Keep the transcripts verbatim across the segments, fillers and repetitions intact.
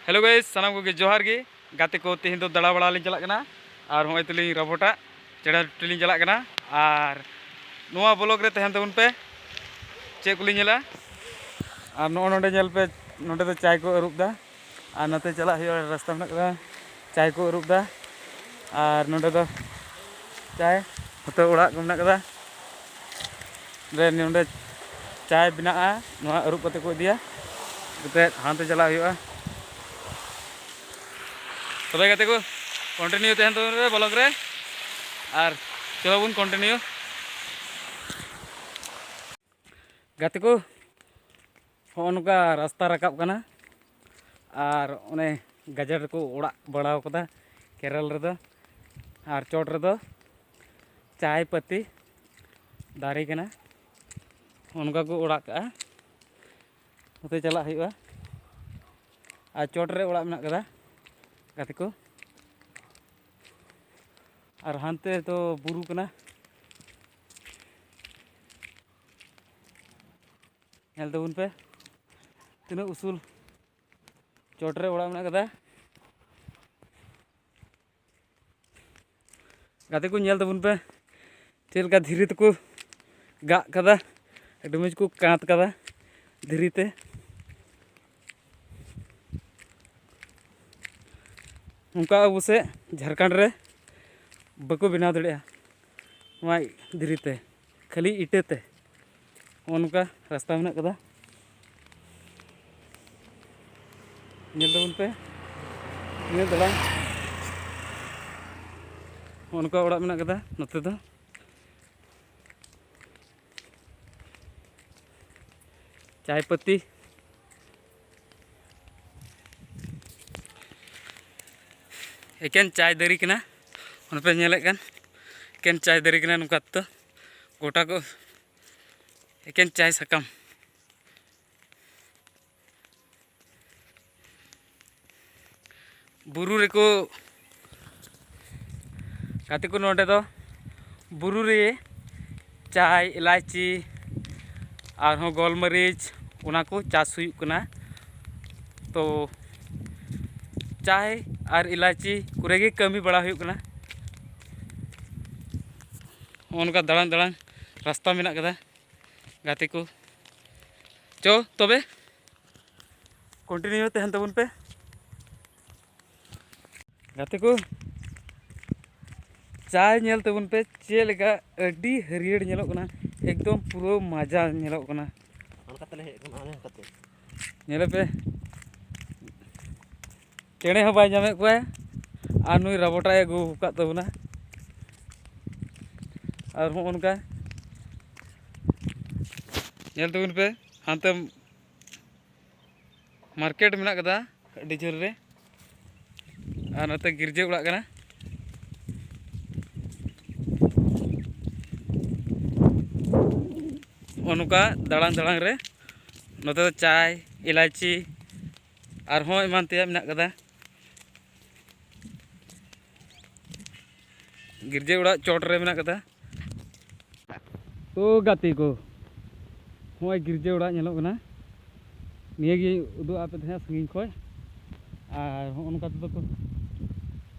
Hello guys, ᱥᱟᱱᱟᱢ ᱠᱚᱜᱮ ᱡᱚᱦᱟᱨ ᱜᱮ᱾ ᱜᱟᱛᱮ ᱠᱚ, ᱛᱮᱦᱮᱧ ᱫᱚ ᱫᱟᱬᱟ ᱵᱟᱲᱟ ᱞᱤᱧ ᱪᱟᱞᱟᱜ ᱠᱟᱱᱟ᱾ ᱟᱨ ᱦᱚᱸᱜᱼᱚᱭ ᱛᱟᱹᱞᱤᱧ ᱨᱟᱵᱚᱴᱟᱜ ᱪᱮᱬᱮ ᱴᱩᱴᱤ ᱞᱤᱧ ᱪᱟᱞᱟᱜ ᱠᱟᱱᱟ᱾ ᱟᱨ ᱱᱚᱣᱟ vlog ᱨᱮ ᱛᱟᱦᱮᱱ ᱛᱟᱵᱚᱱ ᱯᱮ᱾ ᱪᱮᱫ ᱠᱚᱞᱤᱧ ᱧᱮᱞᱟ? ᱟᱨ ᱱᱚᱜᱼᱚ ᱱᱚᱰᱮ ᱧᱮᱞ ᱯᱮ, ᱱᱚᱰᱮ ᱫᱚ ᱪᱟᱭ ᱠᱚ ᱟᱹᱨᱩᱵ ᱫᱟ᱾ ᱟᱨ ᱱᱚᱛᱮ ᱪᱟᱞᱟᱜ ᱦᱩᱭᱩᱜᱼᱟ, ᱨᱟᱥᱛᱟ ᱢᱮᱱᱟᱜ ᱠᱟᱫᱟ, ᱪᱟᱭ ᱠᱚ ᱟᱹᱨᱩᱵ ᱫᱟ᱾ ᱟᱨ ᱱᱚᱰᱮ ᱫᱚ ᱪᱟᱭ, ᱱᱚᱛᱮ ᱚᱲᱟᱜ ᱠᱚ ᱢᱮᱱᱟᱜ ᱠᱟᱫᱟ᱾ ᱨᱮ ᱱᱚᱰᱮ ᱪᱟᱭ ᱵᱮᱱᱟᱜᱼᱟ, ᱱᱚᱣᱟ ᱟᱹᱨᱩᱵ ᱠᱟᱛᱮ ᱠᱚ ᱤᱫᱤᱭᱟ, ᱠᱟᱛᱮ ᱦᱟᱱᱛᱮ ᱪᱟᱞᱟᱜ ᱦᱩᱭᱩᱜᱼᱟ᱾ ᱛᱚᱵᱮ ᱜᱟᱛᱮ ᱠᱚ, continue ᱛᱟᱦᱮᱱ ᱛᱟᱵᱚᱱ ᱨᱮ vlog ᱨᱮ, ᱟᱨ ᱪᱚᱞᱚ ᱵᱚᱱ continue᱾ ᱜᱟᱛᱮ ᱠᱚ, ᱦᱚᱸᱜᱼᱚ ᱱᱚᱝᱠᱟ ᱨᱟᱥᱛᱟ ᱨᱟᱠᱟᱵ ᱠᱟᱱᱟ, ᱟᱨ ᱚᱱᱮ ᱜᱟᱡᱟᱲ ᱨᱮᱠᱚ ᱚᱲᱟᱜ ᱵᱟᱲᱟᱣ ᱠᱟᱫᱟ ᱠᱮᱨᱟᱞ ᱨᱮᱫᱚ, ᱟᱨ ᱪᱚᱴ ᱨᱮᱫᱚ ᱪᱟᱭ ᱯᱟᱹᱛᱤ ᱫᱟᱨᱮ ᱠᱟᱱᱟ, ᱚᱱᱠᱟ ᱠᱚ ᱚᱲᱟᱜ ᱠᱟᱜᱼᱟ᱾ ᱱᱚᱛᱮ ᱪᱟᱞᱟᱜ ᱦᱩᱭᱩᱜᱼᱟ᱾ ᱟᱨ ᱪᱚᱴ ᱨᱮ ᱚᱲᱟᱜ ᱢᱮᱱᱟᱜ ᱠᱟᱫᱟ ᱜᱟᱛᱮ ᱠᱚ, ᱟᱨ ᱦᱟᱱᱛᱮ ᱫᱚ ᱵᱩᱨᱩ ᱠᱟᱱᱟ᱾ ᱧᱮᱞ ᱛᱟᱵᱚᱱ ᱯᱮ, ᱛᱤᱱᱟᱹᱜ ᱩᱥᱩᱞ ᱪᱚᱴ ᱨᱮ ᱚᱲᱟᱜ ᱢᱮᱱᱟᱜ ᱠᱟᱫᱟ᱾ ᱜᱟᱛᱮ ᱠᱚ, ᱧᱮᱞ ᱛᱟᱵᱚᱱ ᱯᱮ, ᱪᱮᱫ ᱞᱮᱠᱟ ᱫᱷᱤᱨᱤ ᱛᱮᱠᱚ ᱜᱟᱜ ᱠᱟᱫᱟ, ᱟᱹᱰᱤ ᱢᱚᱡᱽ ᱠᱚ ᱠᱟᱸᱛ ᱠᱟᱫᱟ ᱫᱷᱤᱨᱤ ᱛᱮ᱾ ᱱᱚᱝᱠᱟ ᱟᱵᱚ ᱥᱮᱫ ᱡᱷᱟᱲᱠᱷᱚᱸᱰ ᱨᱮ ᱵᱟᱠᱚ ᱵᱮᱱᱟᱣ ᱫᱟᱲᱮᱭᱟᱜᱼᱟ ᱱᱚᱣᱟ ᱫᱷᱤᱨᱤ ᱛᱮ, ᱠᱷᱟᱹᱞᱤ ᱤᱴᱟᱹ ᱛᱮ᱾ ᱱᱚᱜᱼᱚ ᱱᱚᱝᱠᱟ ᱨᱟᱥᱛᱟ ᱢᱮᱱᱟᱜ ᱠᱟᱫᱟ, ᱧᱮᱞ ᱛᱟᱵᱚᱱ ᱯᱮ, ᱧᱮᱞ ᱫᱟᱲᱟᱝ᱾ ᱱᱚᱜᱼᱚ ᱱᱚᱝᱠᱟ ᱚᱲᱟᱜ ᱢᱮᱱᱟᱜ ᱠᱟᱫᱟ ᱱᱚᱛᱮ ᱫᱚ᱾ ᱪᱟᱭ ᱯᱟᱹᱛᱤ, ᱮᱠᱮᱱ ᱪᱟᱭ ᱫᱟᱨᱮ ᱠᱟᱱᱟ, ᱚᱱᱮ ᱯᱮ ᱧᱮᱞᱮᱫ ᱠᱟᱱ, ᱮᱠᱮᱱ ᱪᱟᱭ ᱫᱟᱨᱮ ᱠᱟᱱᱟ᱾ ᱱᱚᱝᱠᱟ ᱛᱮᱫᱚ ᱜᱚᱴᱟ ᱠᱚ ᱮᱠᱮᱱ ᱪᱟᱭ ᱥᱟᱠᱟᱢ᱾ ᱵᱩᱨᱩ ᱨᱮᱠᱚ, ᱜᱟᱛᱮ ᱠᱚ, ᱱᱚᱰᱮ ᱫᱚ ᱵᱩᱨᱩ ᱨᱮ ᱪᱟᱭ, ᱮᱞᱟᱭᱪᱤ, ᱟᱨᱦᱚᱸ ᱜᱳᱞᱢᱟᱹᱨᱤᱪ, ᱚᱱᱟ ᱠᱚ ᱪᱟᱥ ᱦᱩᱭᱩᱜ ᱠᱟᱱᱟ᱾ ᱛᱚ ᱪᱟᱭ ᱟᱨ ᱤᱞᱟᱭᱪᱤ ᱠᱚᱨᱮ ᱜᱮ ᱠᱟᱹᱢᱤ ᱵᱟᱲᱟ ᱦᱩᱭᱩᱜ ᱠᱟᱱᱟ᱾ ᱱᱚᱜᱼᱚ ᱱᱚᱝᱠᱟ ᱫᱟᱬᱟᱱ ᱫᱟᱬᱟᱱ ᱨᱟᱥᱛᱟ ᱢᱮᱱᱟᱜ ᱠᱟᱫᱟ ᱜᱟᱛᱮ ᱠᱚ᱾ ᱪᱚ ᱛᱚᱵᱮ continue ᱛᱟᱦᱮᱱ ᱛᱟᱵᱚᱱ ᱯᱮ ᱜᱟᱛᱮ ᱠᱚ᱾ ᱪᱟᱭ ᱧᱮᱞ ᱛᱟᱵᱚᱱ ᱯᱮ ᱪᱮᱫ ᱞᱮᱠᱟ ᱟᱹᱰᱤ ᱦᱟᱹᱨᱭᱟᱹᱲ ᱧᱮᱞᱚᱜ ᱠᱟᱱᱟ, ᱮᱠᱫᱚᱢ ᱯᱩᱨᱟᱹ ᱢᱟᱡᱟ ᱧᱮᱞᱚᱜ ᱠᱟᱱᱟ᱾ ᱚᱱᱠᱟ ᱛᱮᱞᱮ ᱦᱮᱡ ᱟᱠᱟᱱᱟ, ᱚᱱᱮ ᱚᱱᱠᱟ ᱛᱮ᱾ ᱧᱮᱞᱮ ᱯᱮ, ᱪᱮᱬᱮ ᱦᱚᱸ ᱵᱟᱭ ᱧᱟᱢᱮᱫ ᱠᱚᱣᱟ ᱟᱨ ᱱᱩᱭ ᱨᱟᱵᱚᱴᱟᱭ ᱟᱹᱜᱩ ᱟᱠᱟᱫ ᱛᱟᱵᱚᱱᱟ᱾ ᱟᱨ ᱦᱚᱸᱜᱼᱚ ᱱᱚᱝᱠᱟ ᱧᱮᱞ ᱛᱟᱵᱚᱱ ᱯᱮ, ᱦᱟᱱᱛᱮ ᱢᱟᱨᱠᱮᱴ ᱢᱮᱱᱟᱜ ᱠᱟᱫᱟ ᱟᱹᱰᱤ ᱡᱷᱟᱹᱞ ᱨᱮ, ᱟᱨ ᱱᱚᱛᱮ ᱜᱤᱨᱡᱟᱹ ᱚᱲᱟᱜ ᱠᱟᱱᱟ᱾ ᱱᱚᱜᱼᱚ ᱱᱚᱝᱠᱟ ᱫᱟᱬᱟᱱ ᱫᱟᱬᱟᱱ ᱨᱮ ᱱᱚᱛᱮ ᱫᱚ ᱪᱟᱭ, ᱤᱞᱟᱭᱪᱤ, ᱟᱨᱦᱚᱸ ᱮᱢᱟᱱ ᱛᱮᱭᱟᱜ ᱢᱮᱱᱟᱜ ᱠᱟᱫᱟ᱾ ᱜᱤᱨᱡᱟᱹ ᱚᱲᱟᱜ ᱪᱚᱴ ᱨᱮ ᱢᱮᱱᱟᱜ ᱠᱟᱫᱟ᱾ ᱛᱚ ᱜᱟᱛᱮ ᱠᱚ, ᱦᱚᱸᱜᱼᱚᱭ ᱜᱤᱨᱡᱟᱹ ᱚᱲᱟᱜ ᱧᱮᱞᱚᱜ ᱠᱟᱱᱟ, ᱱᱤᱭᱟᱹ ᱜᱮ ᱩᱫᱩᱜ ᱟᱯᱮ ᱛᱟᱦᱮᱸᱫ ᱥᱟᱺᱜᱤᱧ ᱠᱷᱚᱡ᱾ ᱟᱨ ᱦᱚᱸᱜᱼᱚ ᱱᱚᱝᱠᱟ ᱛᱮᱫᱚ ᱠᱚ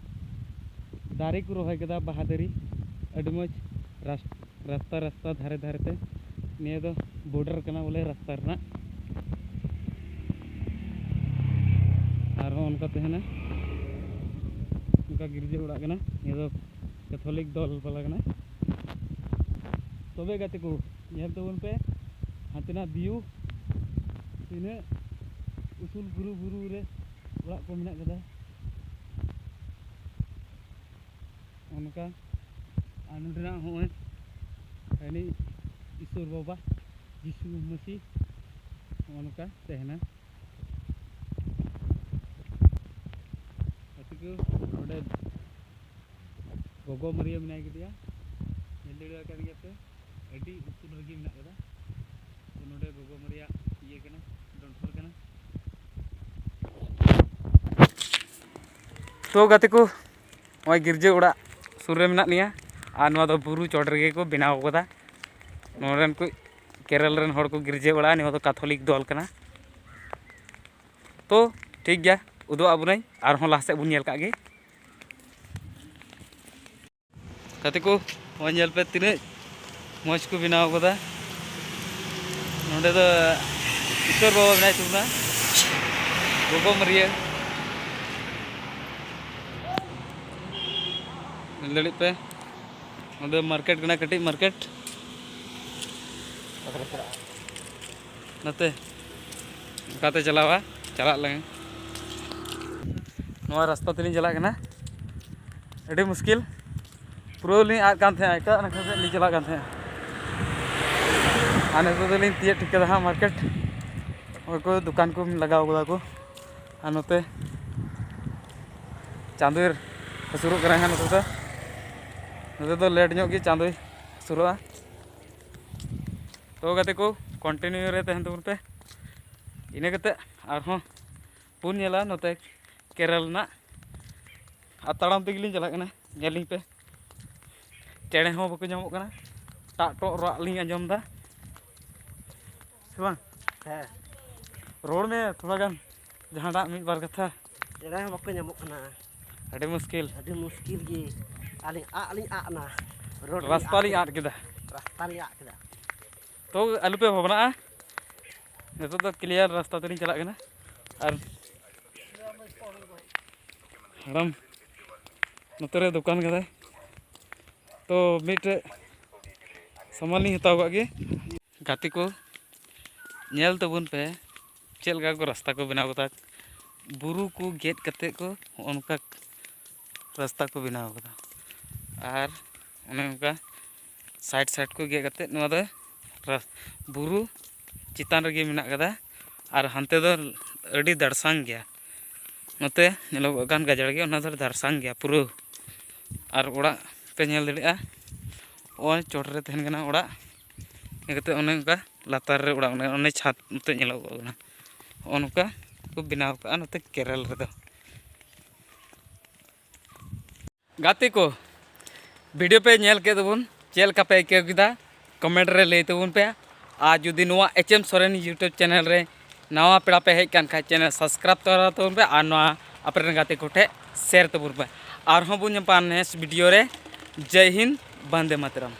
ᱫᱟᱨᱮ ᱠᱚ ᱨᱚᱦᱚᱭ ᱠᱟᱫᱟ, ᱵᱟᱦᱟ ᱫᱟᱨᱮ, ᱟᱹᱰᱤ ᱢᱚᱡᱽ ᱨᱟᱥ-, ᱨᱟᱥᱛᱟ ᱨᱟᱥᱛᱟ ᱫᱷᱟᱨᱮ ᱫᱷᱟᱨᱮ ᱛᱮ᱾ ᱱᱤᱭᱟᱹ ᱫᱚ ᱵᱚᱰᱟᱨ ᱠᱟᱱᱟ ᱵᱚᱞᱮ ᱨᱟᱥᱛᱟ ᱨᱮᱱᱟᱜ᱾ ᱟᱨᱦᱚᱸ ᱚᱱᱠᱟ ᱛᱟᱦᱮᱱᱟ, ᱚᱱᱠᱟ ᱜᱤᱨᱡᱟᱹ ᱚᱲᱟᱜ ᱠᱟᱱᱟ᱾ ᱱᱤᱭᱟᱹ ᱫᱚ ᱠᱮᱛᱷᱚᱞᱤᱠ ᱫᱚᱞ ᱵᱟᱞᱟ ᱠᱟᱱᱟ᱾ ᱛᱚᱵᱮ ᱜᱟᱛᱮ ᱠᱚ, ᱧᱮᱞ ᱛᱟᱵᱚᱱ ᱯᱮ ᱦᱟᱱᱛᱮᱱᱟᱜ ᱵᱷᱤᱭᱩ, ᱛᱤᱱᱟᱹᱜ ᱩᱥᱩᱞ ᱵᱩᱨᱩ, ᱵᱩᱨᱩ ᱨᱮ ᱚᱲᱟᱜ ᱠᱚ ᱢᱮᱱᱟᱜ ᱠᱟᱫᱟ᱾ ᱚᱱᱠᱟ᱾ ᱟᱨ ᱱᱚᱰᱮᱱᱟᱜ ᱦᱚᱸᱜᱼᱚᱭ ᱦᱟᱹᱱᱤ ᱤᱥᱚᱨ ᱵᱟᱵᱟ, ᱡᱤᱥᱩ ᱢᱟᱹᱥᱤ, ᱱᱚᱜᱼᱚ ᱱᱚᱝᱠᱟ ᱛᱟᱦᱮᱱᱟ᱾ ᱜᱟᱛᱮ ᱠᱚ, ᱱᱚᱰᱮ ᱜᱚᱜᱚ ᱢᱟᱹᱨᱤᱭᱟᱹ ᱢᱮᱱᱟᱭ ᱠᱮᱫᱮᱭᱟ, ᱧᱮᱞ ᱫᱟᱲᱮᱭᱟᱜ ᱠᱟᱱ ᱜᱮᱭᱟ ᱯᱮ, ᱟᱹᱰᱤ ᱩᱥᱩᱞ ᱨᱮᱜᱮ ᱢᱮᱱᱟᱜ ᱠᱟᱫᱟ᱾ ᱛᱚ ᱱᱚᱰᱮ ᱜᱚᱜᱚ ᱢᱟᱹᱨᱤᱭᱟᱹ ᱤᱭᱟᱹ ᱠᱟᱱᱟ, ᱰᱚᱸᱰᱷᱚᱨ ᱠᱟᱱᱟ᱾ ᱛᱚ ᱜᱟᱛᱮ ᱠᱚ, ᱱᱚᱜᱼᱚᱭ ᱜᱤᱨᱡᱟᱹ ᱚᱲᱟᱜ ᱥᱩᱨ ᱨᱮ ᱢᱮᱱᱟᱜ ᱞᱤᱧᱟ, ᱟᱨ ᱱᱚᱣᱟ ᱫᱚ ᱵᱩᱨᱩ ᱪᱚᱴ ᱨᱮᱜᱮ ᱠᱚ ᱵᱮᱱᱟᱣ ᱠᱟᱫᱟ᱾ ᱱᱚᱰᱮᱱ ᱠᱚ ᱠᱮᱨᱟᱞᱟ ᱨᱮᱱ ᱦᱚᱲ ᱠᱚ ᱜᱤᱨᱡᱟᱹ ᱚᱲᱟᱜ, ᱱᱚᱣᱟ ᱫᱚ ᱠᱟᱛᱷᱚᱞᱤᱠ ᱫᱚᱞ ᱠᱟᱱᱟ᱾ ᱛᱚ ᱴᱷᱤᱠ ᱜᱮᱭᱟ, ᱩᱫᱩᱜ ᱟᱵᱚᱱᱟᱹᱧ, ᱟᱨᱦᱚᱸ ᱞᱟᱦᱟ ᱥᱮᱫ ᱵᱚᱱ ᱧᱮᱞ ᱠᱟᱜ ᱜᱮ᱾ ᱜᱟᱛᱮ ᱠᱚ, ᱱᱚᱜᱼᱚᱭ ᱧᱮᱞ ᱯᱮ ᱛᱤᱱᱟᱹᱜ ᱢᱚᱡᱽ ᱠᱚ ᱵᱮᱱᱟᱣ ᱠᱟᱫᱟ᱾ ᱱᱚᱸᱰᱮ ᱫᱚ ᱤᱥᱚᱨ ᱵᱟᱵᱟ ᱢᱮᱱᱟᱭ ᱛᱟᱵᱚᱱᱟ, ᱜᱚᱜᱚ ᱢᱟᱹᱨᱤᱭᱟᱹ᱾ ᱧᱮᱞ ᱫᱟᱲᱮᱭᱟᱜ ᱯᱮ, ᱱᱚᱸᱰᱮ ᱢᱟᱨᱠᱮᱴ ᱠᱟᱱᱟ, ᱠᱟᱹᱴᱤᱡ ᱢᱟᱨᱠᱮᱴ᱾ ᱱᱚᱛᱮ ᱚᱱᱠᱟᱛᱮ ᱪᱟᱞᱟᱣᱟ, ᱪᱟᱞᱟᱜ ᱞᱟᱹᱜᱤᱫ᱾ ᱱᱚᱣᱟ ᱨᱟᱥᱛᱟ ᱛᱮᱞᱤᱧ ᱪᱟᱞᱟᱜ ᱠᱟᱱᱟ, ᱟᱹᱰᱤ ᱢᱩᱥᱠᱤᱞ᱾ ᱯᱩᱨᱟᱹ ᱞᱤᱧ ᱟᱫ ᱠᱟᱱ ᱛᱟᱦᱮᱸᱜᱼᱟ, ᱮᱴᱟᱜ ᱱᱟᱠᱷᱟ ᱥᱮᱫ ᱞᱤᱧ ᱪᱟᱞᱟᱜ ᱠᱟᱱ ᱛᱟᱦᱮᱸᱜᱼᱟ᱾ ᱟᱨ ᱱᱤᱛᱚᱜ ᱫᱚᱞᱤᱧ ᱛᱤᱭᱳᱜ ᱴᱷᱤᱠ ᱠᱟᱫᱟ ᱦᱟᱸᱜ ᱢᱟᱨᱠᱮᱴ᱾ ᱚᱠᱚᱭ ᱠᱚ ᱫᱚᱠᱟᱱ ᱠᱚ ᱞᱟᱜᱟᱣ ᱠᱟᱫᱟ ᱠᱚ᱾ ᱟᱨ ᱱᱚᱛᱮ ᱪᱟᱸᱫᱚᱭ ᱦᱟᱹᱥᱩᱨᱚᱜ ᱠᱟᱱᱟ ᱦᱟᱸᱜ ᱱᱚᱛᱮ ᱫᱚ᱾ ᱱᱚᱛᱮ ᱫᱚ ᱞᱮᱴ ᱧᱚᱜ ᱜᱮ ᱪᱟᱸᱫᱚᱭ ᱦᱟᱹᱥᱩᱨᱚᱜᱼᱟ᱾ ᱛᱚ ᱜᱟᱛᱮ ᱠᱚ, ᱠᱚᱱᱴᱤᱱᱤᱭᱩ ᱨᱮ ᱛᱟᱦᱮᱱ ᱛᱟᱵᱚᱱ ᱯᱮ᱾ ᱤᱱᱟᱹ ᱠᱟᱛᱮ ᱟᱨᱦᱚᱸ ᱵᱚᱱ ᱧᱮᱞᱟ ᱱᱚᱛᱮ ᱠᱮᱨᱟᱞ ᱨᱮᱱᱟᱜ᱾ ᱟᱨ ᱛᱟᱲᱟᱢ ᱛᱮᱜᱮ ᱞᱤᱧ ᱪᱟᱞᱟᱜ ᱠᱟᱱᱟ, ᱧᱮᱞ ᱞᱤᱧ ᱯᱮ᱾ ᱪᱮᱬᱮ ᱦᱚᱸ ᱵᱟᱠᱚ ᱧᱟᱢᱚᱜ ᱠᱟᱱᱟ, ᱴᱟᱜ ᱴᱚᱜ ᱨᱟᱜ ᱞᱤᱧ ᱟᱸᱡᱚᱢ ᱮᱫᱟ᱾ ᱥᱮ ᱵᱟᱝ? ᱦᱮᱸ᱾ ᱨᱚᱲ ᱢᱮ ᱛᱷᱚᱲᱟ ᱜᱟᱱ, ᱡᱟᱦᱟᱸᱴᱟᱜ ᱢᱤᱫ ᱵᱟᱨ ᱠᱟᱛᱷᱟ᱾ ᱪᱮᱬᱮ ᱦᱚᱸ ᱵᱟᱠᱚ ᱧᱟᱢᱚᱜ ᱠᱟᱱᱟ᱾ ᱟᱹᱰᱤ ᱢᱩᱥᱠᱤᱞ᱾ ᱟᱹᱰᱤ ᱢᱩᱥᱠᱤᱞ ᱜᱮ᱾ ᱟᱹᱞᱤᱧ ᱟᱜ ᱞᱤᱧ ᱟᱜ ᱮᱱᱟ᱾ ᱨᱳᱰ ᱞᱤᱧ ᱨᱟᱥᱛᱟ ᱟᱜ ᱞᱤᱧ ᱠᱮᱫᱟ᱾ ᱟᱫ ᱠᱮᱫᱟ᱾ ᱨᱟᱥᱛᱟ ᱞᱤᱧ ᱟᱫ ᱠᱮᱫᱟ᱾ ᱛᱚ ᱟᱞᱚ ᱯᱮ ᱵᱷᱟᱵᱽᱱᱟᱜᱼᱟ, ᱱᱤᱛᱚᱜ ᱫᱚ ᱠᱞᱤᱭᱟᱨ ᱨᱟᱥᱛᱟ ᱛᱮᱞᱤᱧ ᱪᱟᱞᱟᱜ ᱠᱟᱱᱟ᱾ ᱟᱨ ᱦᱟᱲᱟᱢ ᱱᱚᱛᱮ ᱨᱮ ᱫᱚᱠᱟᱱ ᱠᱟᱫᱟᱭ, ᱛᱚ ᱢᱤᱫᱴᱮᱡ ᱥᱟᱢᱟᱱ ᱞᱤᱧ ᱦᱟᱛᱟᱣ ᱠᱟᱜ ᱜᱮ᱾ ᱜᱟᱛᱮ ᱠᱚ, ᱧᱮᱞ ᱛᱟᱵᱚᱱ ᱯᱮ ᱪᱮᱫ ᱞᱮᱠᱟ ᱠᱚ ᱨᱟᱥᱛᱟ ᱠᱚ ᱵᱮᱱᱟᱣ ᱠᱟᱫᱟ᱾ ᱵᱩᱨᱩ ᱠᱚ ᱜᱮᱫ ᱠᱟᱛᱮ ᱠᱚ ᱦᱚᱸᱜᱼᱚ ᱱᱚᱝᱠᱟ ᱨᱟᱥᱛᱟ ᱠᱚ ᱵᱮᱱᱟᱣ ᱠᱟᱫᱟ᱾ ᱟᱨ ᱚᱱᱮ ᱚᱱᱠᱟ ᱥᱟᱭᱤᱰ ᱥᱟᱭᱤᱰ ᱠᱚ ᱜᱮᱫ ᱠᱟᱛᱮ ᱱᱚᱣᱟ ᱫᱚ ᱨᱟᱥ-, ᱵᱩᱨᱩ ᱪᱮᱛᱟᱱ ᱨᱮᱜᱮ ᱢᱮᱱᱟᱜ ᱠᱟᱫᱟ᱾ ᱟᱨ ᱦᱟᱱᱛᱮ ᱫᱚ ᱟᱹᱰᱤ ᱫᱟᱲᱥᱟᱝ ᱜᱮᱭᱟ᱾ ᱱᱚᱛᱮ ᱧᱮᱞᱚᱜᱚᱜ ᱠᱟᱱ ᱜᱟᱡᱟᱲ ᱜᱮ, ᱚᱱᱟ ᱫᱚ ᱫᱟᱲᱥᱟᱝ ᱜᱮᱭᱟ ᱯᱩᱨᱟᱹ᱾ ᱟᱨ ᱚᱲᱟᱜ ᱯᱮ ᱧᱮᱞ ᱫᱟᱲᱮᱭᱟᱜᱼᱟ, ᱱᱚᱜᱼᱚᱭ ᱪᱚᱴ ᱨᱮ ᱛᱟᱦᱮᱱ ᱠᱟᱱᱟ ᱚᱲᱟᱜ᱾ ᱤᱱᱟᱹ ᱠᱟᱛᱮ ᱚᱱᱮ ᱚᱱᱠᱟ ᱞᱟᱛᱟᱨ ᱨᱮ ᱚᱲᱟᱜ, ᱚᱱᱮ, ᱚᱱᱮ ᱪᱷᱟᱫᱽ ᱱᱚᱛᱮ ᱧᱮᱞᱚᱜᱚᱜ ᱠᱟᱱᱟ᱾ ᱱᱚᱜᱼᱚ ᱱᱚᱝᱠᱟ ᱠᱚ ᱵᱮᱱᱟᱣ ᱠᱟᱜᱼᱟ ᱱᱚᱛᱮ ᱠᱮᱨᱟᱞ ᱨᱮᱫᱚ᱾ ᱜᱟᱛᱮ ᱠᱚ, ᱵᱷᱤᱰᱤᱭᱳ ᱯᱮ ᱧᱮᱞ ᱠᱮᱫ ᱛᱟᱵᱚᱱ, ᱪᱮᱫ ᱞᱮᱠᱟ ᱯᱮ ᱟᱹᱭᱠᱟᱹᱣ ᱠᱮᱫᱟ, ᱠᱚᱢᱮᱱᱴ ᱨᱮ ᱞᱟᱹᱭ ᱛᱟᱵᱚᱱ ᱯᱮ᱾ ᱟᱨ ᱡᱩᱫᱤ ᱱᱚᱣᱟ H M Soren YouTube channel ᱨᱮ ᱱᱟᱣᱟ ᱯᱮᱲᱟ ᱯᱮ ᱦᱮᱡ ᱠᱟᱱ ᱠᱷᱟᱡ, ᱪᱮᱱᱮᱞ ᱥᱟᱵᱥᱠᱨᱟᱭᱤᱵᱽ ᱛᱚᱨᱟ ᱛᱟᱵᱚᱱ ᱯᱮ ᱟᱨ ᱱᱚᱣᱟ ᱟᱯᱮ ᱨᱮᱱ ᱜᱟᱛᱮ ᱠᱚᱴᱷᱮᱡ ᱥᱮᱭᱟᱨ ᱛᱟᱵᱚᱱ ᱯᱮ᱾ ᱟᱨᱦᱚᱸ ᱵᱚᱱ ᱧᱟᱯᱟᱢᱟ ᱱᱮᱠᱥᱴ ᱵᱷᱤᱰᱤᱭᱳ ᱨᱮ᱾ ᱡᱟᱭ ᱦᱤᱱᱫ, ᱵᱚᱱᱫᱮ ᱢᱟᱛᱨᱟᱢ᱾